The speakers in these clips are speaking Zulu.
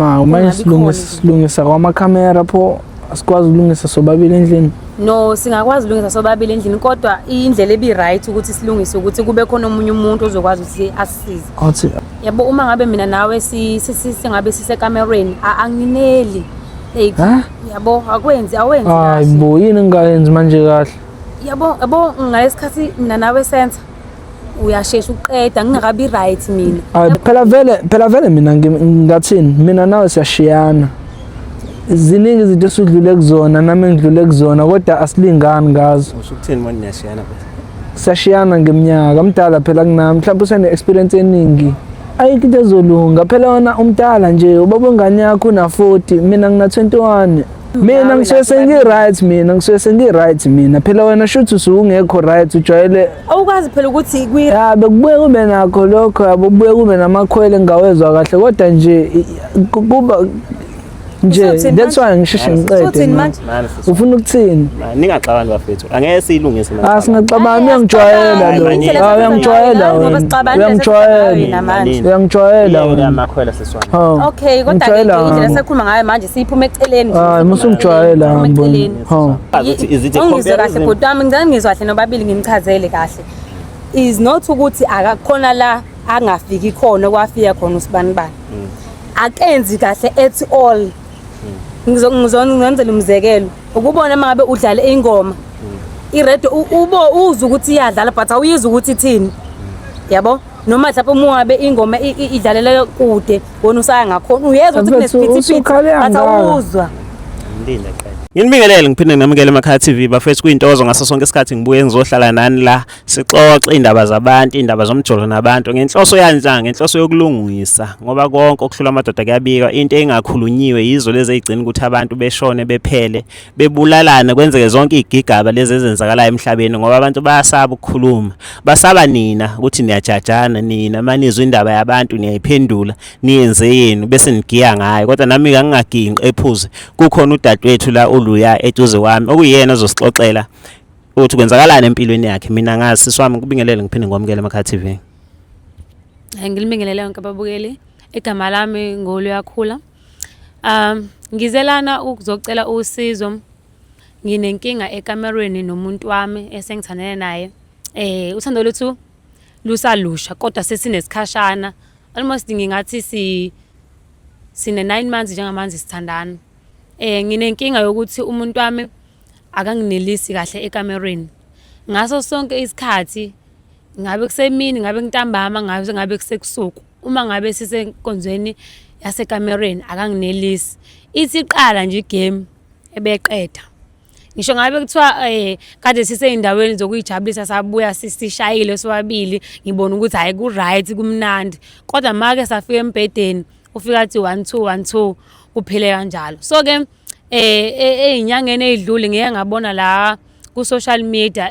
Ma manje Kungabi silungisa khona. Silungisa kwamakhamera pho, asikwazi ukulungisa sobabili endlini? No, singakwazi ukulungisa sobabili endlini, kodwa indlela ebi-right ukuthi silungise ukuthi kube khona omunye umuntu ozokwazi ukuthi asisize. Awuthi. Yabo, uma ngabe mina nawe singabe sisekamerweni, angineli, like, Ha? yabo, akwenzi, awenzi Hayi kahle. bo, yini ngingayenzi manje kahle? Yabo, ngalesikhathi mina nawe senza, uyashesha ukuqeda ngingakabi right mina. Hayi, phela vele mina ngingathini, mina nawe siyashiyana. Ziningi izinto esudlule kuzona, nami ngidlule kuzona, kodwa asilingani ngazo. Usho ukuthini manje, niyashiyana phela? Siyashiyana ngeminyaka, mdala phela kunami, mhlawumbe usene-experience eningi. Ayikho into ezolunga phela, wona umdala nje, ubaba wengane yakho una-40, mina ngina-21. Mina Nawe ngisuke lapho. sengi-right, mina ngisuke sengi-right mina. Phela wena shuthi usuke ungekho right, ujwayele. Awukwazi phela ukuthi Ya, bekubuye kube nakho lokho, yabo, kubuye kube namakhwele engawezwa kahle, kodwa nje kuba nje. Usuthini That's manje? why ngisheshe ngiqede Usuthini mina. manje? Mani sisi. Ufuna ukuthini? Mani, ningaxabani bafethu. Angeke siyilungise manje. Ah, singaxabani, uyangijwayela lo. Hayi, Ah, uyangijwayela wena, uyangijwayela, uyangijwayela Yeke wena. amakhwela, sisi wami. Hawu. Okay, kodwa ke Ngijwayela indlela hambo. esakhuluma ngayo manje siyiphume eceleni nje. Hayi, musungijwayela Siphume hambo. eceleni. Hawu. Ukuthi is it a Ungizwe kahle, comparison? bhuti wami, ngicela ngizwe kahle nobabili, nginichazele kahle. Is not ukuthi akakhona la angafiki khona kwafika khona usibanibani. Akenzi kahle at all. Ngizongenzela umzekelo. Ukubona uma ngabe udlala ingoma. I-radio ubo uzwe ukuthi iyadlala, but awuyizwa ukuthi ithini. Yabo? Noma mhlawumbe uma ngabe ingoma idlalela kude, wena usaya ngakhona, uyezwa ukuthi Mfethu, kunesiphithiphithi, usukhale but kangaka. awuzwa. Ngilinde qeda. Nginibingelele, ngiphinde nginamukele emakhaya TV bafethu. Kuyintokozo ngaso sonke isikhathi ngibuye ngizohlala nani la, sixoxe indaba zabantu, indaba zomjolo nabantu, ngenhloso yanjani? Ngenhloso yokulungisa, ngoba konke okuhlula amadoda kuyabikwa. Into engakhulunyiwe yizo lezi ezigcina ukuthi abantu beshone, bephele, bebulalana, kwenzeke zonke izigigaba lezi ezenzakalayo emhlabeni, ngoba abantu bayasaba ukukhuluma. Basaba nina ukuthi niyajajana nina, manizwa indaba yabantu niyayiphendula, niyenze yenu, bese nigiya ngayo. Kodwa nami kangingaginqi ephuze, kukhona udadewethu la oluya eduze kwami okuyena ozosixoxela ukuthi kwenzakalani empilweni yakhe. Mina ngazi, sisi wami, ngikubingelele, ngiphinde ngikwamukele emakhaya TV. Ngilibingelele yonke ababukeli. Igama lami ngoluyakhula. Ngizelana ukuzocela usizo. Nginenkinga ekamerweni nomuntu wami esengithandene naye. Uthando lwethu lusalusha, kodwa sesinesikhashana. Almost ngingathi sine 9 months njengamanje sithandana. Nginenkinga yokuthi umuntu wami akanginelisi kahle ekamerweni. Ngaso sonke isikhathi, ngabe kusemini, ngabe kuntambama, ngabe kusekusuku, uma ngabe sisenkonzweni yasekamerweni akanginelisi. Ithi iqala nje igame, ebeqeda. Ngisho ngabe kuthiwa kade sisey'ndaweni zokuy'jabulisa, sabuya sishayile sobabili, ngibona ukuthi hhayi, ku-right, kumnandi. Kodwa make safika embhedeni, ufika athi one two one two, kuphele kanjalo. So-ke ey'nyangeni ey'dlule ngike ngabona la ku-social media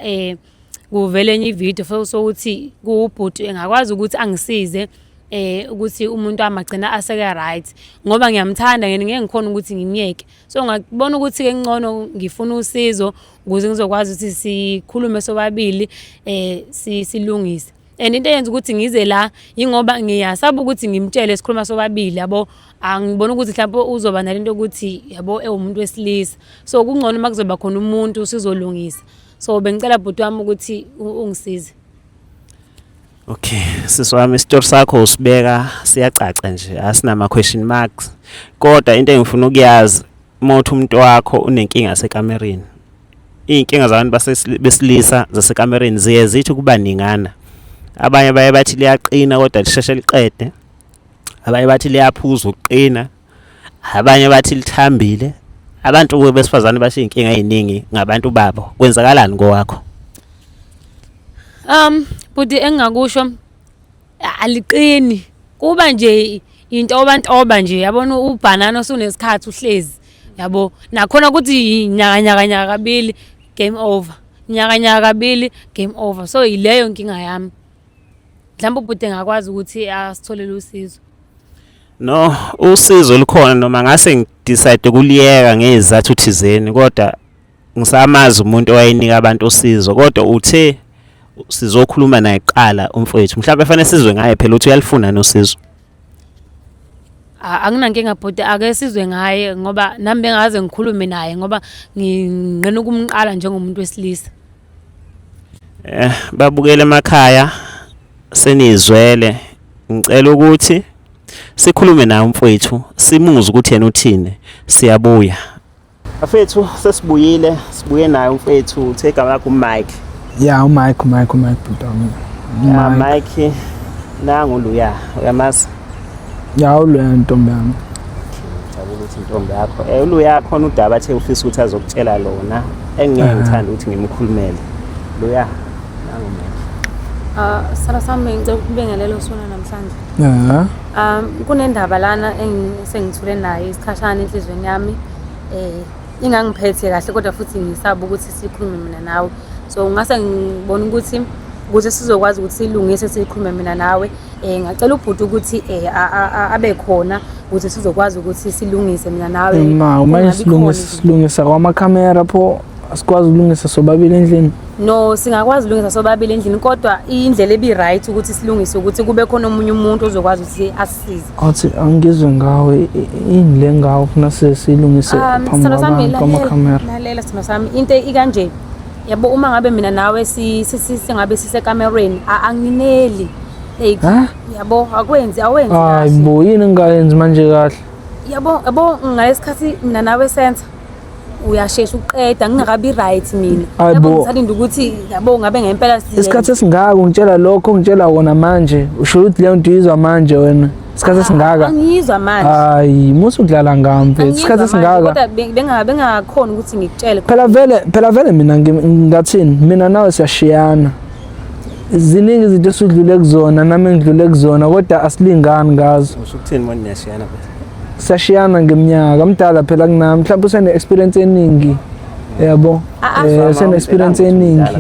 kuvele enye ividiyo sokuthi kuwubhuti engakwazi ukuthi angisize ukuthi umuntu wami agcina aseke right, ngoba ngiyamthanda, ngeke ngikhone ukuthi ngimyeke. So ngakubona ukuthi-ke ngcono ngifuna usizo ukuze ngizokwazi ukuthi sikhulume sobabili, silungise. And into eyenza ukuthi ngize la yingoba ngiyasaba ukuthi ngimtshele sikhuluma sobabili, yabo, angibona ukuthi mhlawumbe uzoba nalento yokuthi, yabo, ewumuntu wesilisa, so kungcono uma kuzoba khona umuntu sizolungisa. So bengicela, bhuti wami, ukuthi ungisize. Okay, sisi wami, isitori sakho usibeka siyacaca nje, asinama question marks. Kodwa into engifuna ukuyazi, uma uthi umuntu wakho unenkinga sekamereni, iy'nkinga zabantu besilisa zasekamereni ziye zithi kuba ningana. Abanye baye bathi liyaqina kodwa lisheshe liqede. Abanye bathi liyaphuza ukuqina. Abanye bathi lithambile. Abantu besifazane basho iy'nkinga ey'ningi ngabantu babo. Kwenzakalani kowakho? Bhuti, engingakusho, aliqini. Kuba nje intoba nje, yabona, ubhanana osunesikhathi uhlezi, yabo. Nakhona ukuthi nyaka nyaka nyaka kabili, game over. Nyaka nyaka kabili, game over. So yileyo inkinga yami. Mhlawumbe ubhuti engakwazi ukuthi asitholele usizo. No, usizo lukhona, noma ngase ngidecide ukuliyeka ngezizathu thizeni, kodwa ngisamazi umuntu owayenika abantu usizo. Kodwa uthe sizokhuluma naye kuqala umfowethu, mhlawumbe fanele sizwe ngaye phela ukuthi uyalifuna nosizo. Anginankinga bhuti, ake sizwe ngaye ngoba nami bengaze ngikhulume naye ngoba nginqena ukumqala njengomuntu wesilisa. Babukele emakhaya senizwele, ngicela ukuthi sikhulume naye umfowethu simuzwe ukuthi yena uthini. Siyabuya. Bafethu sesibuyile, sibuye naye umfethu, uthe igama lakhe uMike. Ya, uMike, uMike, uMike bhuti wami. Ya Mike, nangu luya, uyamazi? Ya, uLuya intombi yami. Ngijabula ukuthi intombi yakho. ULuya khona udaba athe ufisa ukuthi azokutshela lona, engeke ngithanda ukuthi ngimkhulumele. Luya, nangu Mike. Ah, sala sami ngicela ukubingelela usona namhlanje. Ya. Kunendaba lana engisengithule nayo isikhashana enhlizweni yami. Ingangiphethe kahle kodwa futhi ngisaba ukuthi sikhulume mina nawe. So ngase ngibona ukuthi ukuze sizokwazi ukuthi silungise sikhulume mina nawe, ngacela ubhuti ukuthi abe khona ukuze sizokwazi ukuthi silungise mina nawe. Ma, uma Kungabi silungisa khona silungisa kwamakhamera pho asikwazi ukulungisa sobabili endlini. No, singakwazi ukulungisa sobabili endlini kodwa indlela ebi-right ukuthi silungise ukuthi kube khona omunye umuntu ozokwazi ukuthi asisize. Athi angizwe ngawe, yini le ngawe ufuna silungise phambi Sithando sami, kwabantu kwamakhamera? Lalela sithando sami, into ikanje. Yabo uma ngabe mina nawe singabe sisekamerweni, angineli. Like, yabo akwenzi, awenzi Hayi kahle. bo, yini ngingayenzi manje kahle? Yabo, yabo ngalesikhathi mina nawe senza uyashesha ukuqeda ngingakabi right mina. Hayi Yabo bo. ngisalinda ukuthi yabo ngabe ngempela siyenza. Isikhathi esingaka ungitshela lokho ungitshela wona manje, usho ukuthi leyo nto uyizwa manje wena. Isikhathi esingaka. Angiyizwa manje. Hayi, musu kudlala ngami mfethu. Angiyizwa Isikhathi manje, esingaka. Kodwa bengakhoni ukuthi ngikutshele. Phela vele mina ngingathini? Mina nawe siyashiyana. Ziningi izinto esudlule kuzona nami ngidlule kuzona kodwa asilingani ngazo. Usho ukuthini manje niyashiyana mfethu? Siyashiyana ngeminyaka, mdala phela kunami, mhlawumbe usene experience eningi. Yabo. Usene experience eningi.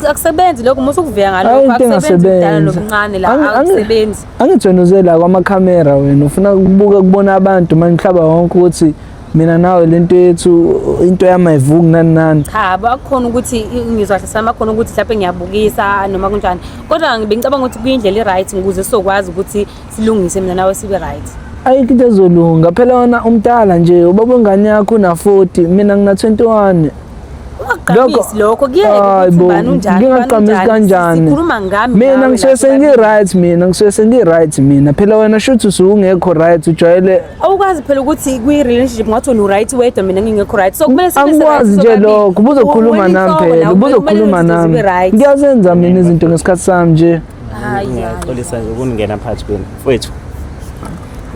Akusebenzi lokho, musu ukuvika ngalokho, Hayi, into akusebenzi ukudala engasebenzi. nobuncane la, akusebenzi. Angithi wena uze la kwamakhamera wena ufuna ukubuka kubona abantu manje mhlaba wonke ukuthi mina nawe lento yethu into yamayivuki nani nani. Cha, bakhona ukuthi ngizwa kahle sama khona ukuthi mhlawumbe ngiyabukisa noma kunjani. Kodwa bengicabanga ukuthi kuyindlela e-right ukuze sizokwazi ukuthi silungise mina nawe sibe right. Ayikho into ezolunga phela wena umdala nje, ubaba wengane yakho una 40, mina ngina 21. Ungaqhamisi lokho, kuyeke Hayi ukuthi bo, ubani unjani, ubani ngingaqhamisi unjani. kanjani? Sikhuluma ngami Mina nawe ngisuke la sobabili. sengi-right mina, ngisuke sengi-right mina. Phela wena shuthi usuke ungekho right, ujwayele Awukwazi phela ukuthi kwi-relationship ngathi wena u-right wedwa mina ngingekho right. So kumele sibe Angikwazi right nje sobabili. lokho, ubuzokhuluma Wena nami inhloko phela, la, kumele ubuzokhuluma izinto nami. zibe right. Ngiyazenza mina izinto ngesikhathi sami nje. Hayi, hayi. Ngiyaxolisa nje ukuningena phakathi kwenu. Mfowethu,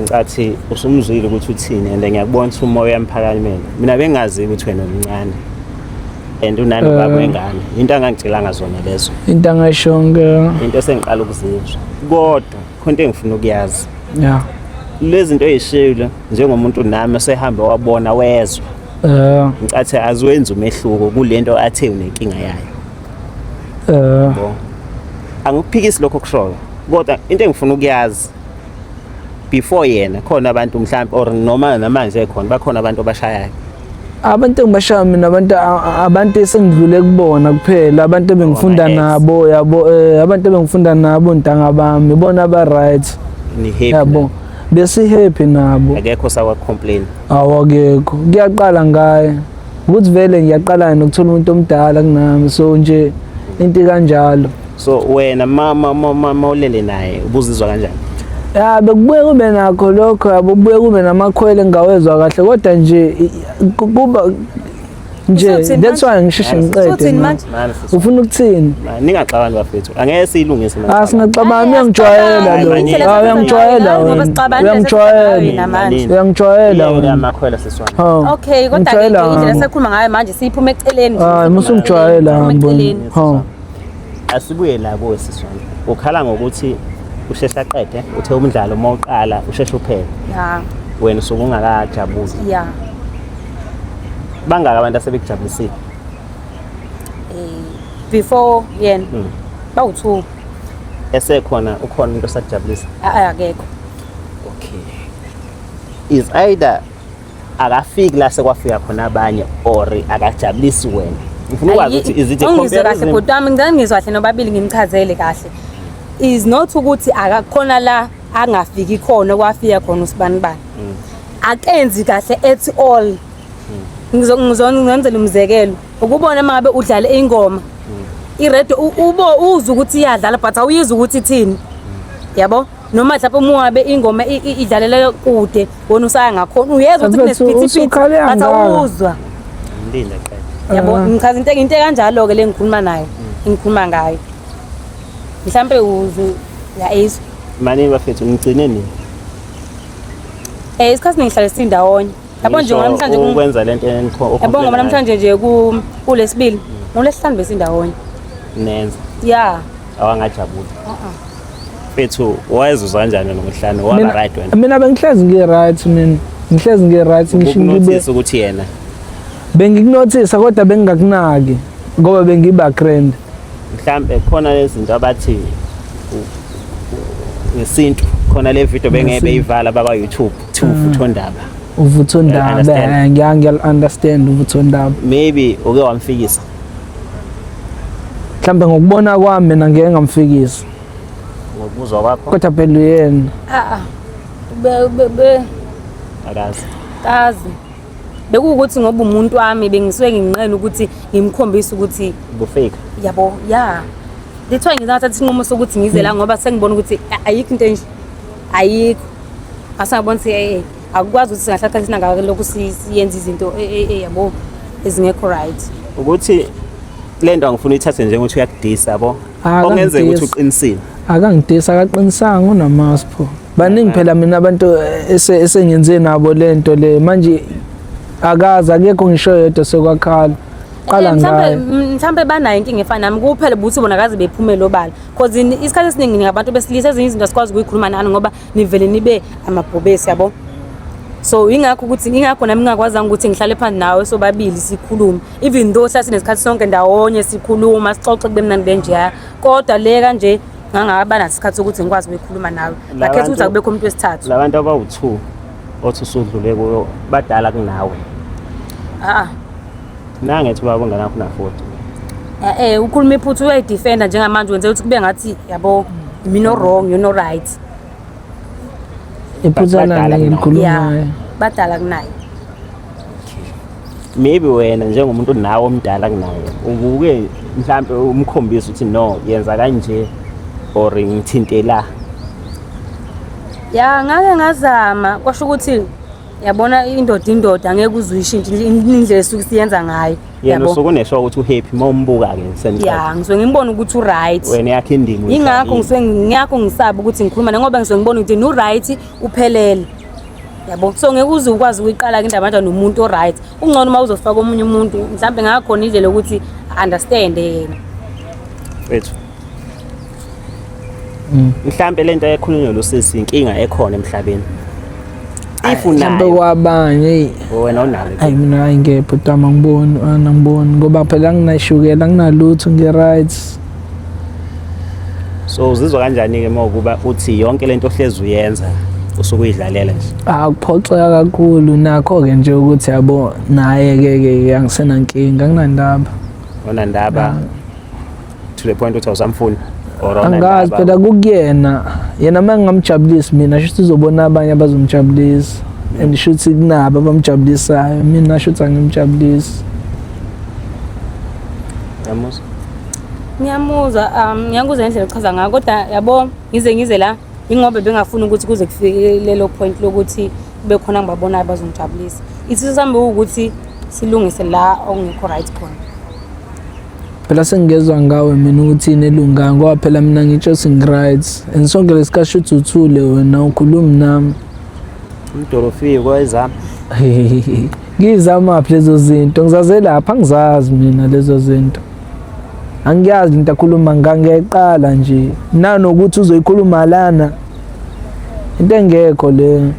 ngicathi usumzwile ukuthi uthini and ngiyakubona ukuthi umoya uyamphakamela. Mina bengazi ukuthi wena umncane and unani ubaba wengane. Into angangitshelanga zona lezo. Into angayishongo. Into esengiqala ukuzizwa. Kodwa khona into engifuna ukuyazi. Yeah. Lezi zinto ezishilo njengomuntu nami osehambe wabona wezwa. Ngicathi aziwenzi umehluko kulento athe unenkinga yayo. Yabo. Angikuphikisi lokho okushoyo. Kodwa into engifuna ukuyazi before yena khona abantu mhlambe or noma namanje khona bakhona abantu abashayayo. Abantu engibashaya mina abantu esengidlule kubona kuphela, abantu ebengifunda Oma-ex. nabo yabo, abantu ebengifunda nabo ntanga bami, bona ba right. Ni happy Yabo. nabo. Besi happy nabo. Akekho sawa complain. Awakekho. Kuyaqala ngaye. Ukuthi vele ngiyaqala nokuthola umuntu omdala kunami, so nje into kanjalo. So wena mama ulele naye ubuzizwa kanjani? Ya, bekubuye kube nakho lokho, yabo, kubuye kube namakhwele engawezwa kahle, kodwa nje kuba nje Uzothini that's manje? why ngisheshe ngiqede. Uzothini mina. manje? Mani sisi. Ufuna ukuthini? Mani, ningaxabani bafethu. Angeke siyilungise manje. Ah, singaxabani, Hayi, uyangijwayela asixabani. lo. Indlela Ah, esenza uyangijwayela ngayo, ngoba wena. sixabana, indlela esenza Uyangijwayela. ngayo namanje. Uyangijwayela Yena wena. amakhwela sisi wami. Hawu. Okay, kodwa ke Ngijwayela indlela wena. esakhuluma ngayo manje siyiphuma eceleni nje. Hayi, musu ngijwayela Siphuma ngibona. eceleni. Hawu. Asibuye la kuwe sisi wami. Ukhala ngokuthi usheshe aqede, uthe umdlalo uma uqala usheshe uphele. Ya, Wena usuke ungakajabuli. ya. Bangaka abantu asebekujabulisile? Before yena. Bawu2. Esekhona ukhona umuntu osakujabulisa? Akekho. Okay. Is either akafiki la sekwafika khona abanye or akajabulisi wena. Ngifuna ukwazi ukuthi is it a Ungizwe kahle comparison? bhuti wami, ngicela ngizwe kahle nobabili ngimchazele kahle. Is not ukuthi akakhona la Angafiki khona kwafika khona usibanibani. Akenzi kahle at all. Ngizongenzela umzekelo. Ukubona uma ngabe udlala ingoma. I-radio ubo uzwe ukuthi iyadlala but awuyizwa ukuthi ithini. Yabo? Noma mhlawumbe uma ngabe ingoma idlalela kude wena usaya ngakhona uyezwa ukuthi Mfethu, kunesiphithiphithi usukhale but kangaka. awuzwa. Mlinde qeda. Yabo, Ah. ngichaza into kanjalo ke le ngikhuluma nayo, engikhuluma ngayo. Mhlambe uzwe uyayizwa. Mani bafethu ngigcine nini? Isikhathi ngihlale sindawonye. Yabo nje Ngisho namhlanje ukwenza lento enikho. Yabo ngoba namhlanje nje ku kulesibili, ngolesihlanu besindawonye. Nenza. Yeah. Awangajabula. Mfethu wayezuzwa kanjani wena ngohlanu waba right wena? Mina bengihlezi ngi-right, mina ngihlezi ngi-right, ngisho ngibe Ukunothisa ukuthi yena bengikunothisa kodwa bengingakunaki ngoba bengiba grand. Mhlambe khona lezi zinto abathi ngesintu khona le video bengeke Ngesintu. beyivala bakwa YouTube thi uvuthondaba. Uvuthondaba. Understand. Ngiyal-understand uvuthondaba. Maybe uke wamfikisa. Mhlawumbe ngokubona kwami mina ngeke ngamfikisa. Ngokuzwa kwakho. Kodwa phela uyena. Ah ah. Be be be Akazi. Kazi. Bekuwukuthi ngoba umuntu wami bengisuke nginqena ukuthi ngimkhombise ukuthi ubufake. Yabo, yeah. That's why ngizathatha isinqumo sokuthi ngize la ngoba sengibona ukuthi ayikho into enje. Ayikho. Asangibona ukuthi akukwazi ukuthi singahlala thina ngaka lokhu siyenza izinto yabo ezingekho right. Ukuthi le nto angifuni uyithathe njengokuthi uyakudisa yabo. Ah, Okungenzeka ukuthi akangidisi. uqinisile. Akangidisi, akaqinisanga, unamasipho. Baningi phela mina abantu esengenze nabo lento le manje akazi akekho ngisho yedwa sekwakhala. Qala ngayo. Mhlambe banayo inkinga efana nami kuphela ukuthi bona kaze bephumele obala. Because isikhathi esiningi ningabantu besilisa ezinye izinto asikwazi ukuyikhuluma nani ngoba nivele nibe amabhobesi yabo. So ingakho ukuthi ingakho nami ngingakwazanga ukuthi ngihlale phansi nawe sobabili sikhulume. Even though sasinesikhathi sonke ndawonye sikhuluma sixoxe kube mnandi benjeya. Kodwa le kanje ngangaba naso isikhathi sokuthi ngikwazi ukuyikhuluma nawe. Ngakhetha ukuthi akubekho umuntu wesithathu. Labantu abawu-2 othi usudlule kuyo badala kunawe. Ah. Nangethi baba ungane wakho una-40. Ukhuluma iphutha uyayidefenda njengamanje wenze ukuthi kube ngathi yabo mina wrong you no right. Iphutha Badala lani kunaye. elikhulumayo? Yeah, badala kunaye. Maybe wena njengomuntu nawe omdala kunaye ubuke mhlambe umkhombisa ukuthi no yenza kanje or ngithinte la. Ya ngake ngazama kwasho ukuthi yabona indoda angeke uze uyishintshe indlela esuke siyenza ngayo. Yena Yabo. usuke unesho ukuthi uhappy uma umbuka ke seniqeda. Ya ngisuke ngimbona ukuthi uright. Wena yakhe indima. Ingakho ngisuke ngiyakho ngisaba ukuthi ngikhuluma naye ngoba ngisuke ngibona ukuthi uright uphelele. Yabo. So ngeke uze ukwazi ukuyiqala ke indaba kanjani nomuntu oright. Kungcono uma uzofaka omunye umuntu mhlambe ngakhona indlela yokuthi understand yena. Wethu. Mhlambe lento ekhulunywa lo sisi inkinga ekhona emhlabeni. If Mhlambe unayo kwabanye eyi. wena unayo. Ayi mina hayi ngeke bhuti wami angiboni, angiboni ngoba phela anginashukela anginalutho ngi-right. So uzizwa kanjani ke uma ukuba uthi yonke lento ohlezi uyenza usuke uyidlalela nje? Akuphoxeka kakhulu nakho ke nje ukuthi yabo naye ke ke angisenankinga anginandaba. Onandaba to the point ukuthi awusamfuni or Angazi phela kukuyena yena uma ngingamjabulisi mina shuthi uzobona abanye abazomjabulisa and shuthi kunabo abamjabulisayo mina shuthi angimjabulisi. Uyamuzwa? Ngiyamuzwa, ngiyakuzwa indlela ochaza ngayo kodwa yabo ngize la ingoba bengafuni ukuthi kuze kufike lelo point lokuthi kube khona ngibabonayo bazongijabulisa. Isifiso sami ukuthi silungise la okungekho right khona. Phela sengingezwa ngawe mina ukuthi yini elungayo ngoba phela mina ngitsho sengi-right and sonke lesikhathi shuthi uthule wena ukhulumi nami. Umdorofiya kwezami. Ngizamaphi lezo zinto ngizazelapha angizazi mina lezo zinto. Angiyazi into akhuluma ngangiyayiqala nje nanokuthi uzoyikhuluma lana into engekho le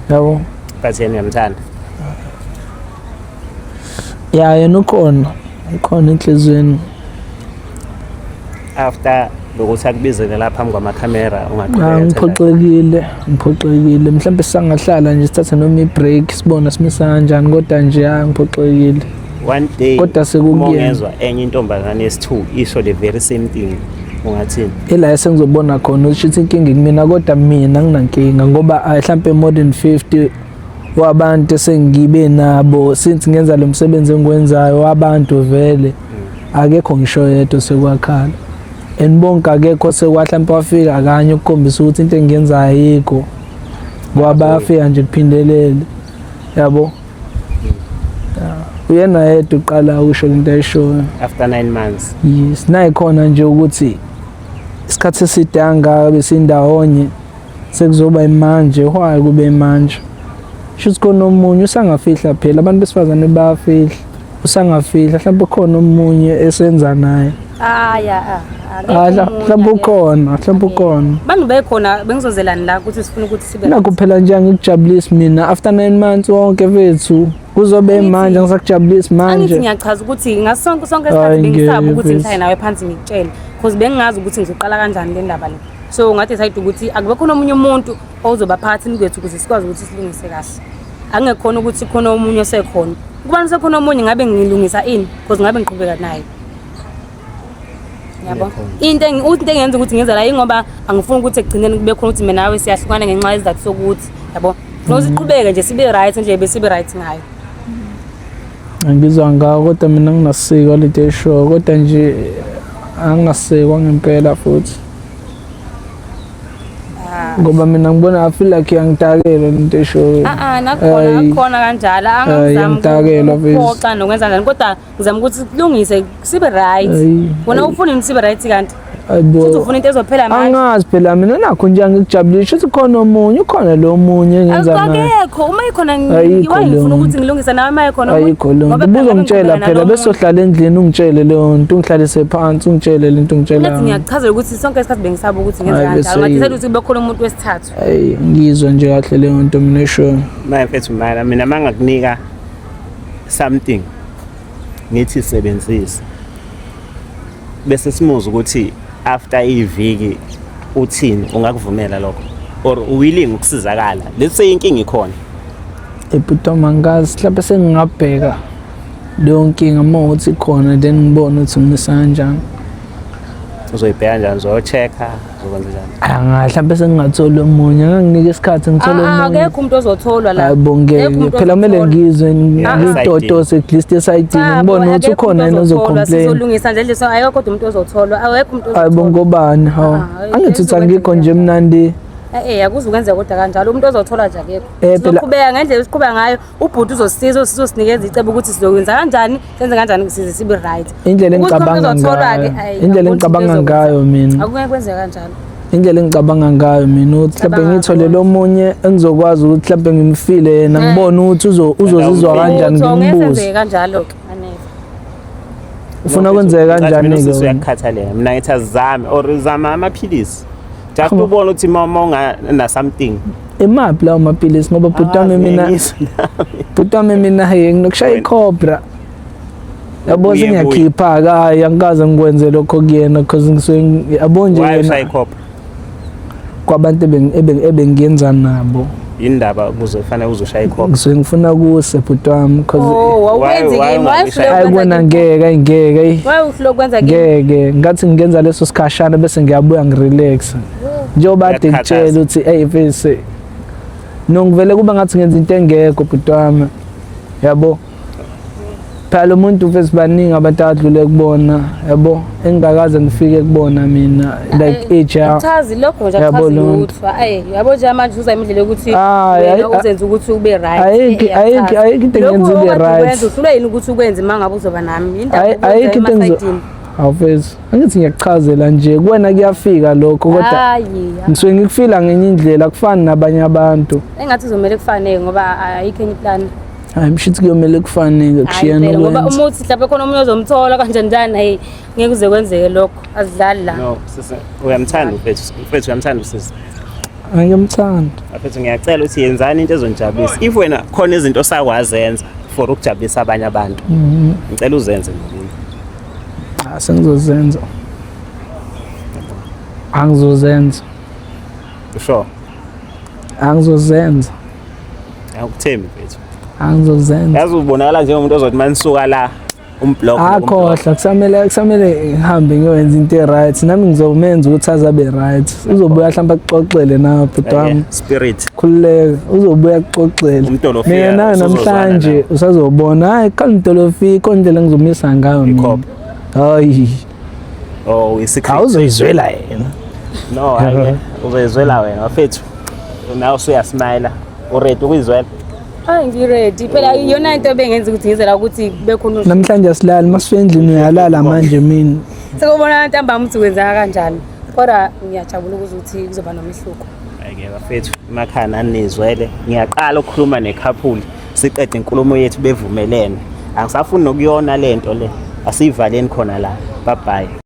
yabo. But yena uyamthanda. Ya yena ukhona enhliziyweni. After lokuthi akubizele lapha phambi kwamakhamera ungaqhubeka. Ngiphoxekile mhlawumbe sisangahlala nje sithathe noma i-break sibone simisa kanjani kodwa nje ngiphoxekile. One day kodwa sekukuyena. Ungezwa enye intombazane yesi-2 isho the very same thing. Ungathini? Ila esengizobona khona ukuthi shuthi inkinga ikumina, kodwa mina nginankinga ngoba hlampe more than 50 wabantu esengibe nabo since ngenza lo msebenzi engiwenzayo wabantu vele akekho ngisho yedwa sekwakhala, and bonke akekho sekwahlampe wafika kanye ukukhombisa ukuthi into engiyenzayo ayikho, ngoba bayafika nje kuphindelele, yabo. Uyena yedwa uqala ukusho lento ayishoyo after 9 months. Yes, nayikhona nje ukuthi isikhathi eside kangaka besindawonye sekuzoba imanje, why kube imanje? Shuthi khona omunye usangafihla, phela abantu besifazane bayafihla, usangafihla mhlawumbe khona omunye esenza naye. Aya, ah, Ah, mhlawumbe ukhona, mhlawumbe ukhona. Bantu bekhona bengizozelani la ukuthi sifuna ukuthi sibe Nakho phela nje angikujabulisi mina after 9 months wonke fethu kuzobe manje angisakujabulisi Angithi manje. ngiyachaza ukuthi ngasonke sonke Hayi, isikhathi bengisaba ngeke, ukuthi mfethu. ngihlale nawe phansi ngikutshele because bengingazi ukuthi ngizoqala kanjani le ndaba le. So nga-decide ukuthi akube khona omunye umuntu ozoba phakathini kwethu ukuze sikwazi ukuthi silungise kahle. Angekhona ukuthi khona omunye osekhona. Ukuba nisekhona omunye ngabe ngilungisa ini because ngabe ngiqhubeka naye. Yabo. Into engenza ukuthi ngenza la ingoba angifuni ukuthi ekugcineni kube khona ukuthi mina nawe siyahlukana ngenxa yesizathu sokuthi, yabo. Funa ukuthi siqhubeke nje sibe right nje bese sibe right ngayo. Angizwa ngawo kodwa mina ngingasikwa lento eshoyo, kodwa nje angingasikwa ngempela futhi. Ngoba mina ngibona I feel like iyangidakela lento eshoyo. Ah ah, nakhona Ayi. akukhona kanjalo. Ayi, Angizami iyangidakela mfethu. ukuphoxa nokwenza kanjani kodwa ngizama ukuthi silungise sibe right. Ayi. Wena ufuna ini sibe right kanti? Ayibo. Futhi ufuna into ezophela manje. Angazi phela mina nakho nje angikujabulisi shuthi khona omunye, ukhona lo omunye engenza naye. Akekho, uma ikhona Ayikho ngiwaye leyo ngifuna nto. ukuthi ngilungise nawe uma ikhona omunye. Ayikho leyo Ngoba nto. phela ngabe Ubuzongitshela ngiqhubeka phela nalo bese uhlala endlini ungitshele leyo nto, ungihlalise phansi ungitshele lento ungitshela. Ngathi ngiyakuchazela ukuthi sonke isikhathi bengisaba ukuthi ngenze Hayi, kanjalo. bese Ngathi ukuthi kube khona umuntu wesithathu. Ayi, ngizwa nje kahle leyo nto mina eshoyo. Manje mfethu mana mina mangakunika something ngithi sebenzisa bese simuza ukuthi after iviki uthini, ungakuvumela lokho or willing ukusizakala? Let's say inkinga ikhona. Ebhuti angazi, mhlawumbe sengingabheka leyo nkinga uma ukuthi ikhona, then ngibone ukuthi ngimisa kanjani. Uzoyibheka kanjani? Uzoyo-check-a? Uzokwenza njani? Anga mhlawumbe sengingathola omunye, anganginike isikhathi ngithole Ah, omunye. akekho umuntu ozotholwa la. Hayi bo, Akekho ngeke umuntu phela kumele ozotholwa. ngizwe Ah, ngitotose at least esayidini Cha, ngibone bo, ukuthi akekho ukhona umuntu yini ozotholwa. ozo-complain. Sizolungisa nje nje so akekho kodwa umuntu ozotholwa. Akekho umuntu Hayi bo, ozotholwa. ngobani? Hawu, Ah, angithi uthi angikho nje mnandi. Eh eh, akuzukwenzeka kodwa kanjalo. Umuntu ozotholwa nje akekho. Phela Sizoqhubeka ngendlela esiqhubeka ngayo. Ubhuti uzosisiza, uzosinikeza icebo ukuthi sizokwenza kanjani, senze kanjani size sibe right. Indlela Ukuthi khona engicabanga ozotholwa-ke, ngayo, ayi, indlela akuboni engicabanga into ngayo mina, Akungeke kwenzeka kanjalo. indlela engicabanga ngayo mina ukuthi mhlawumbe Cabanga ngithole ngakho. lo munye engizokwazi ukuthi mhlawumbe ngimfile yena, ngibone ukuthi uzozizwa kanjani, Lutho, ngeke ngimbuze. senzeke kanjalo-ke, anele. Ufuna kwenzeke Mina kanjani-ke usisi wena? uyakukhathalela. Mina ngithi azame or zama amaphilisi just Come on. ubone ukuthi uma ungana something. Imaphi lawo mapilisi? Ngoba bhuti wami mina, Ngiyizwa nami. bhuti wami mina, hey, nginokushaya Wena. iCobra, yabo. Uye kuye. Sengiyakhipha-ke, hhayi, angikaze ngikwenze lokho kuyena because ngisuke yabo nje Why yena ushaya ikhopha? Kwabantu ebengiyenza nabo. Yindaba kuzofanele uzoshaya ikhopha? Ngisuke ngifuna kuse, bhuti wami, because Oh, wawukwenzi Why- why kimi, why ungabishaya? uhluleka hayi ukwenza kona kimi? ngeke, ayi ngeke, ayi. Why uhluleka ukwenza kimi? Ngeke, ngathi ngingenza leso sikhashana bese ngiyabuya ngirelax njengoba ade Uyakukhathaza. ngitshela ukuthi eyi mfisi, no, ngivele kuba ngathi ngenza into engekho, bhuti wami, yabo. Phela lo muntu mfisi baningi abantu abadlule kubona, yabo, engingakaze ngifike kubona mina, like age ya Akuchazi lokho nje, Yabo akuchazi leyo nto. lutho. Ayi, yabo nje manje uza indlela yokuthi Ah, wena uzenza ukuthi ube right. Ayikho ayikho into engenza ibe right. Uhlulwe yini ukuthi ukwenze uma ngabe uzoba nami? Indaba Ayikho into emasayidini. Awufezi, angithi ngiyakuchazela nje kuwena kuyafika lokho kodwa Hayi, ngisuke ngikufila ngenye indlela, kufani nabanye abantu. Engathi uzomele kufanele ngoba ayikho enye plan. Hayi, mshithi kuyomele kufanele Hayi kushiyana phela, ngoba ukwenza. uma uthi mhlawumbe khona omunye ozomthola kanjani njani, hayi, ngeke kuze kwenzeke lokho. Azidlali la. No sisi, uyamthanda mfethu, mfethu uyamthanda usisi. Angiyamthanda. Mfethu, ngiyacela ukuthi yenzani into ezonijabulisa. If wena khona izinto osakwazenza for ukujabulisa abanye abantu, ngicela uzenze ngokunye. Ah, sengizozenza, angizozenza. Sure? Angizozenza. Akuthembi mfethu. Angizozenza. Yazi ubonakala njengomuntu ozothi manisuka la Umblock. Akhohlwa kusamele kusamele ngihambe ngiyoyenza into e-right nami ngizomenza ukuthi azabe right uzobuya mhlawumbe akuxoxele nawe bhuti wami Spirit. Khululeka uzobuya akuxoxele. Umtolofika, Mina nawe usuzozwana namhlanje nawe. usazobona hayi khona umtolofika khona indlela engizomisa ngayo mina. Ikhopha. Hayi Oh, i-secret. awuzoyizwela yena. No, hayi uzoyizwela wena bafethu. Nawe usuyasmile. Uready ukuyizwela? Hayi ngiready. Phela iyona into ebengenza ukuthi ngize la ukuthi kube khona ushintsho. Namhlanje asilali masifika endlini uyalala manje mina. Sekubona ntambama ukuthi kwenzeka kanjani. Kodwa ngiyajabula ukuzwa ukuthi kuzoba nomehluko. Hhayi-ke bafethu emakhaya nani nizwele. Ngiyaqala ukukhuluma nekhaphuli siqede inkulumo yethu bevumelene. Angisafuni nokuyona lento le. Asiyivaleni khona la. Bye bye.